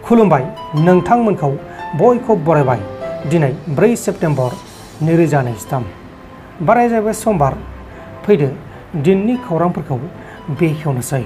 खुलुमबाय नोंथांमोनखौ बयखौ बरायबाय दिनै 4 सेप्तेम्बर 2023 बाराय जाबाय समबार फैदो दिननि खौरांफोरखौ बेखेवनोसै।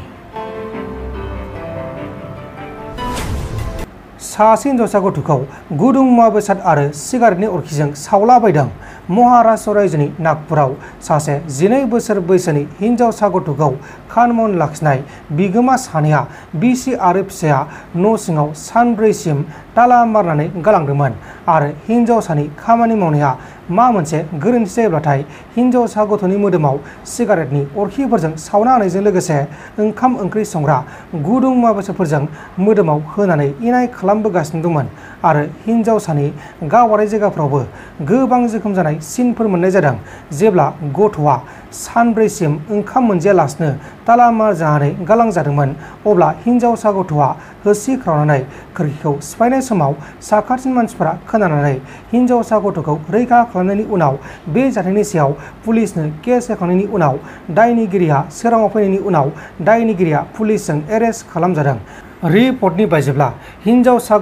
सासे हिनजावसा गथ'खौ गुदुं मुवा बेसाद आरो सिगारेटनि अरखिजों सावलाबायदों। महाराष्ट्र रायजोनि नागपुराव सासे 12 बोसोर बैसोनि हिनजावसा गथ'खौ खानमन लाखिनाय बिगोमा सानैया बिसि आरो फिसाया न' सिङाव सानब्रैसिम ताला मारनानै गालांदोंमोन आरो हिनजावसानि खामानि मावनाया मा मोनसे गोरोन्थि जायोब्लाथाय हिनजावसा गथ'नि मोदोमाव सिगारेटनि अरखिफोरजों सावना होनायजों लोगोसे ओंखाम ओंख्रि संग्रा गुदुं मुवा बेसादफोरजों मोदोमाव होनानै इनाय खालामबोगासिनो दंमोन आरो हिनजावसानि गावारि जायगाफ्रावबो गोबां जोखोम जानाय सिनफोर मोननाय जादों। जेब्ला गथ'आ सानब्रैसिम ओंखाम मोनजायालासिनो ताला मार जानानै गालांजादोंमोन अब्ला हिनजावसा गथ'आ होसिख्रावनानै खोरखिखौ सिफायनाय समाव साखाथिनि मानसिफोरा खोनानानै हिनजावसा गथ'खौ रैखा खालामनायनि उनाव बे जाथायनि सायाव पुलिसनो केस होखांनायनि उनाव दायनिगिरिया सोराङाव फैनायनि उनाव दायनिगिरिया पुलिसजों एरेस्ट खालामजादों। रिपर्टनि बायदिब्ला हिनजावसा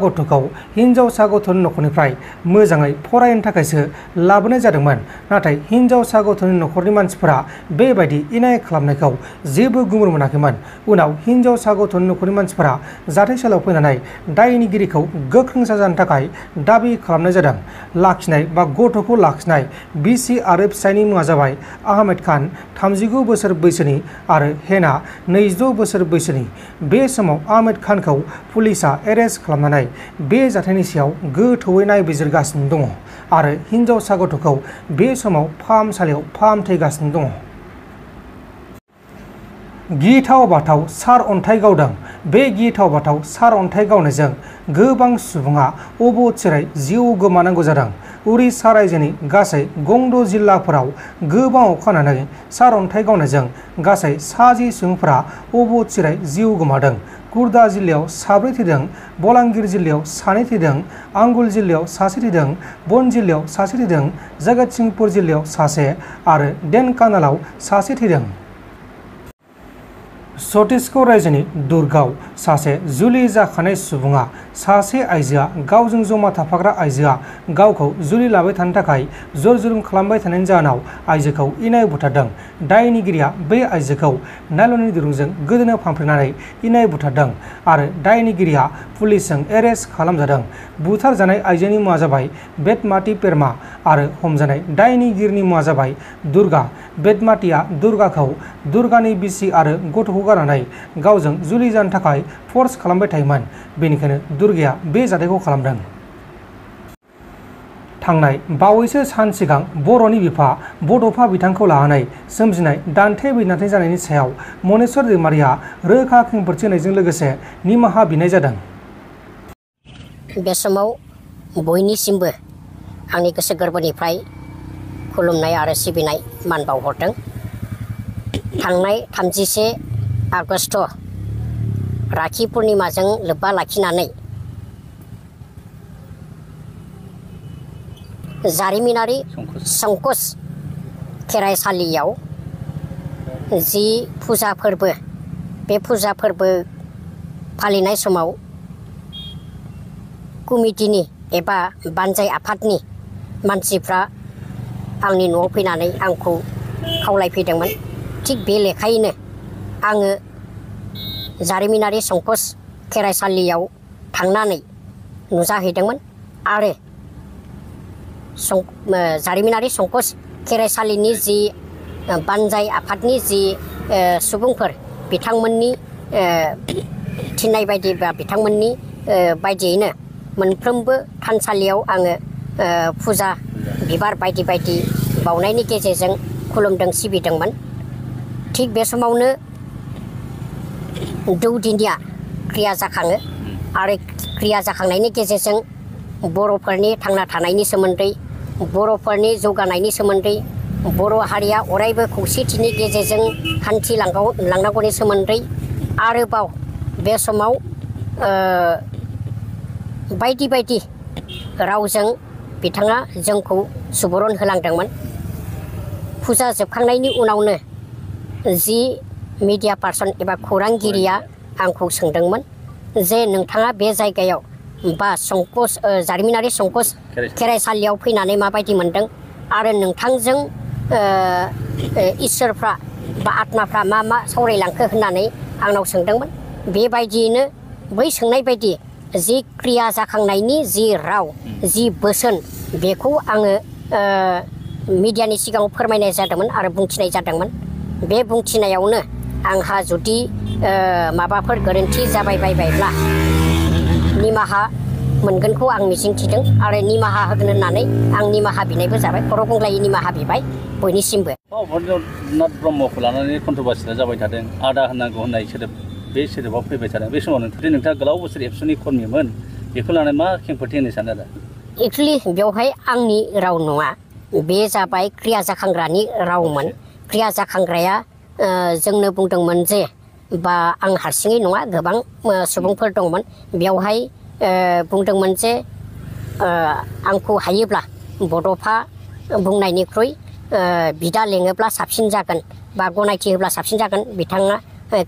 गथ'नि न'खरनिफ्राय मोजाङै फरायनो थाखायसो लाबोनाय जादोंमोन, नाथाय हिनजावसा गथ'नि न'खरनि मानसिफोरा बेबायदि इनाय खालामनायखौ जेबो गुमुर मोनाखैमोन। उनाव हिनजावसा गथ'नि न'खरनि मानसिफोरा जाथायसालियाव फैनानै दायनिगिरिखौ गोख्रों साजा होनो थाखाय दाबि खालामनाय जादों। लाखिनाय बा गथ'खौ लाखिनाय बिसि आरो फिसायनि मुङा जाबाय आहमेद खान 39 बोसोर बैसोनि आरो हेना 26 बोसोर बैसोनि। बे समाव आहमेद खानखौ पुलिसआ एरेस्ट खालामनानै बे जाथायनि सायाव गोथौयै नायबिजिरगासिनो दङ आरो हिनजावसा गथ'खौ बे समाव फाहामसालियाव फाहामथायगासिनो दङ। गिथाव बाथाव सारअन्थाइ गावदों। बे गिथाव बाथाव सारअन्थाइ गावनायजों गोबां सुबुङा अबथिरायै जिउ गोमानांगौ जादों। उरिष्या रायजोनि गासै गंद' जिल्लाफोराव गोबां अखा हानानै सारअन्थाइ गावनायजों गासै 60 सुबुंफोरा अबथिरायै जिउ गोमादों। कुर्दा जिल्लायाव 4 थैदों, बलांगिर जिल्लायाव 2 थैदों, आंगुल जिल्लायाव 1 थैदों, बन जिल्लायाव 1 थैदों, जगतसिंहपुर जिल्लायाव 1 आरो ढेनकानालाव 1 थैदों। छत्तीसगढ़ रायजोनि दुर्गआव सासे जुलि जाखानाय सुबुङा सासे आइजोआ गावजों जमा थाफाग्रा आइजोआ गावखौ जुलि लाबाय थानो थाखाय जर जुलुम खालामबाय थानायनि जाहोनाव आइजोखौ इनाय बुथारदों। दायनिगिरिया बे आइजोखौ नायलननि दिरुंजों गोदोनायाव फानफ्रेनानै इनाय बुथारदों आरो दायनिगिरिया पुलिसजों एरेस्ट खालामजादों। बुथारजानाय आइजोनि मुङा जाबाय बेदमाति पेरमा आरो हमजानाय दायनिगिरिनि मुङा जाबाय दुर्गा। बेदमातिया दुर्गानि बिसि आरो गथ'खौ गारनानै गावजों जुलि जानो थाखाय फर्स खालामबाय थायोमोन, बेनिखायनो दुर्गाया बे जाथायखौ खालामदों। थांनाय बावैसो सान सिगां बर'नि बिफा बड'फा बिथांखौ लानानै सोमजिनाय दान्थे बिदान्थे जानायनि सायाव मनेस्वर दैमारिया रोखा खेंफोरथि होनायजों लोगोसे निमाहा बिनाय जादों। बे समाव बयनिसिमबो आंनि गोसो गोरबोनिफ्राय खुलुमनाय आरो सिबिनाय मान बावहरदों। थांनाय 31 आगस्ट राखि पुर्निमाजों लोब्बा लाखिनानै जारिमिनारि संकस खेराइसालियाव जि फुजा फोरबो बे फुजा फोरबो फालिनाय समाव कमिटिनि एबा बानजाय आफादनि मानसिफ्रा आंनि न'आव फैनानै आंखौ खावलायफैदोंमोन। थिग बे लेखायैनो आङो जारिमिनारि संकस खेराइसालियाव थांनानै नुजाहैदोंमोन आरो जारिमिनारि संकस खेराइसालिनि जि बानजाय आफादनि जि सुबुंफोर बिथांमोननि थिननाय बायदि बा बिथांमोननि बायदियैनो मोनफ्रोमबो थानसालियाव आङो फुजा बिबार बायदि बायदि बावनायनि गेजेरजों खुलुमदों सिबिदोंमोन। थिग बे समावनो दौदिनिया क्रिया जाखाङो आरो क्रिया जाखांनायनि गेजेरजों बर'फोरनि थांना थानायनि सोमोन्दै, बर'फोरनि जौगानायनि सोमोन्दै, बर' हारिया अरायबो खौसेथिनि गेजेरजों हान्थिलांनांगौनि सोमोन्दै आरोबाव बे समाव बायदि बायदि रावजों बिथाङा जोंखौ सुबुरुन होलांदोंमोन। फुजा जोबखांनायनि उनावनो जि मिडिया पार्सन एबा खौरांगिरिया आंखौ सोंदोंमोन जे नोंथाङा बे जायगायाव बा संकस जारिमिनारि संकस खेराइसालियाव फैनानै माबायदि मोनदों आरो नोंथांजों इसोरफ्रा बा आत्माफ्रा मा मा सावरायलांखो होननानै आंनाव सोंदोंमोन। बेबायदियैनो बै सोंनाय बायदि जि क्रिया जाखांनायनि जि राव जि बोसोन बेखौ आङो मिडियानि सिगाङाव फोरमायनाय जादोंमोन आरो बुंथिनाय जादोंमोन। बे बुंथिनायावनो आंहा जुदि माबाफोर गोरोन्थि जाबाय बायबायब्ला निमाहा मोनगोनखौ आं मिजिंथिदों आरो निमाहा होगोन होननानै आं निमाहा बिनायबो जाबाय। खर' गंग्लायै निमाहा बिबाय बयनिसिमबो। उपेन्द्रनाथ ब्रह्मखौ लानानै कन्ट्रभार्सिया जाबाय थादों। आदा होननांगौ होननाय सोदोब बे सोदोबाव फैबाय थादों। बे समाव नोंथाङा गोलाव बोसोर एबसुनि कर्मिमोन, बेखौ लानानै मा खेंफोरथि होनो सानो आदा? एक्सुवेलि बेवहाय आंनि राव नङा, बे जाबाय क्रिया जाखांग्रानि रावमोन। क्रिया जाखांग्राया जोंनो बुंदोंमोन जे बा आं हारसिङै नङा गोबां सुबुंफोर दंमोन बेवहाय बुंदोंमोन जे आंखौ हायोब्ला बड'फा बुंनायनिख्रुइ बिदा लेङोब्ला साबसिन जागोन बा गनायथि होब्ला साबसिन जागोन बिथाङा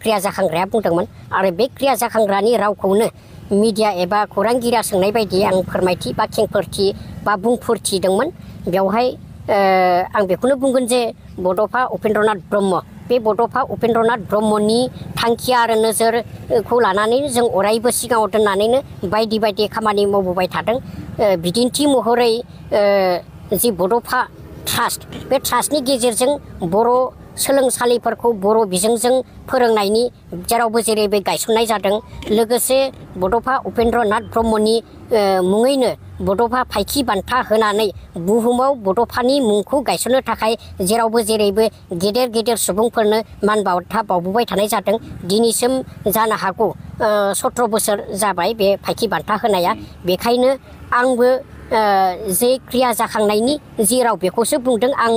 क्रिया जाखांग्राया बुंदोंमोन। आरो बे क्रिया जाखांग्रानि रावखौनो मिडिया एबा खौरांगिरिया सोंनाय बायदि आं फोरमायथि बा खेंफोरथि बा बुंफोरथिदोंमोन। बेवहाय आं बेखौनो बुंगोन जे बड'फा उपेन्द्रनाथ ब्रह्म, बे बड'फा उपेन्द्रनाथ ब्रह्मनि थांखि आरो नोजोरखौ लानानै जों अरायबो सिगाङाव दोननानैनो बायदि बायदि खामानि मावबोबाय थादों। बिदिन्थि महरै जि बड'फा ट्रास्ट, बे ट्रास्टनि गेजेरजों बर' सोलोंसालिफोरखौ बर' बिजोंजों फोरोंनायनि जेरावबो जेरैबो गायसननाय जादों। लोगोसे बड'फा उपेन्द्रनाथ ब्रह्मनि मुङैनो बड'फा फायखि बान्था होनानै बुहुमाव बड'फानि मुंखौ गायसननो थाखाय जेरावबो जेरैबो गेदेर गेदेर सुबुंफोरनो मान बावथा बावबोबाय थानाय जादों। दिनैसिम जानो हागौ 17 बोसोर जाबाय बे फायखि बान्था होनाया। बेखायनो आंबो जे क्रिया जाखांनायनि जि राव बेखौसो बुंदों। आं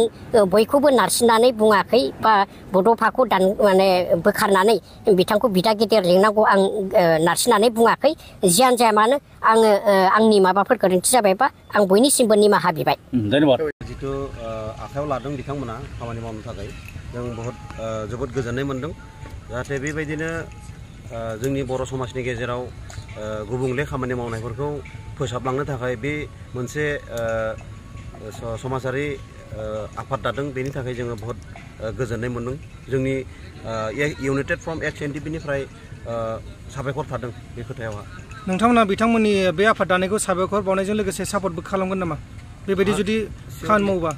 बयखौबो नारसिननानै बुङाखै बा बड'फाखौ माने बोखारनानै बिथांखौ बिदा गेदेर लिंनांगौ आं नारसिननानै बुङाखै। जियानो जाया मानो आङो आंनि माबाफोर गोरोन्थि जाबायबा आं बयनिसिमबो निमाहा बिबाय। धन्यबाद। जिथु आखायाव लादों बिथांमोना खामानि मावनो थाखाय जों जोबोद गोजोननाय मोनदों। जाहाथे बेबायदिनो जोंनि बर' समाजनि गेजेराव गुबुंले खामानि मावनायफोरखौ फोसाबलांनो थाखाय बे मोनसे समाजारि आफाद दादों। बेनि थाखाय जोङो बहुत गोजोननाय मोनदों। जोंनि इउनाइटेड फ्रम XNDP-निफ्राय साबायखर थादों बे खोथायावहा। नोंथांमोना बिथांमोननि बे आफाद दानायखौ साबायखर बावनायजों लोगोसे सापर्टबो खालामगोन नामा बेबायदि जुदि खामानि मावोबा?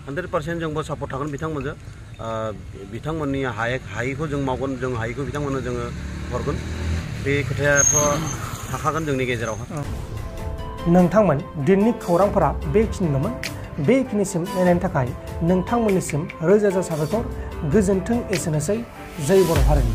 100% जोंबो सापर्ट थागोन बिथांमोनजों। बिथांमोननि हायैखौ जों मावगोन, जों हायैखौ बिथांमोननो जोङो हरगोन। बे खोथायाथ' थाखागोन जोंनि गेजेरावहा। नोंथांमोन दिनैनि खौरांफोरा बेखिनिल'मोन। बेखिनिसिम नायनायनि थाखाय नोंथांमोननिसिम रोजा रोजा साबायखर। गोजोन्थों। एसेनोसै। जय बर' हारिनि।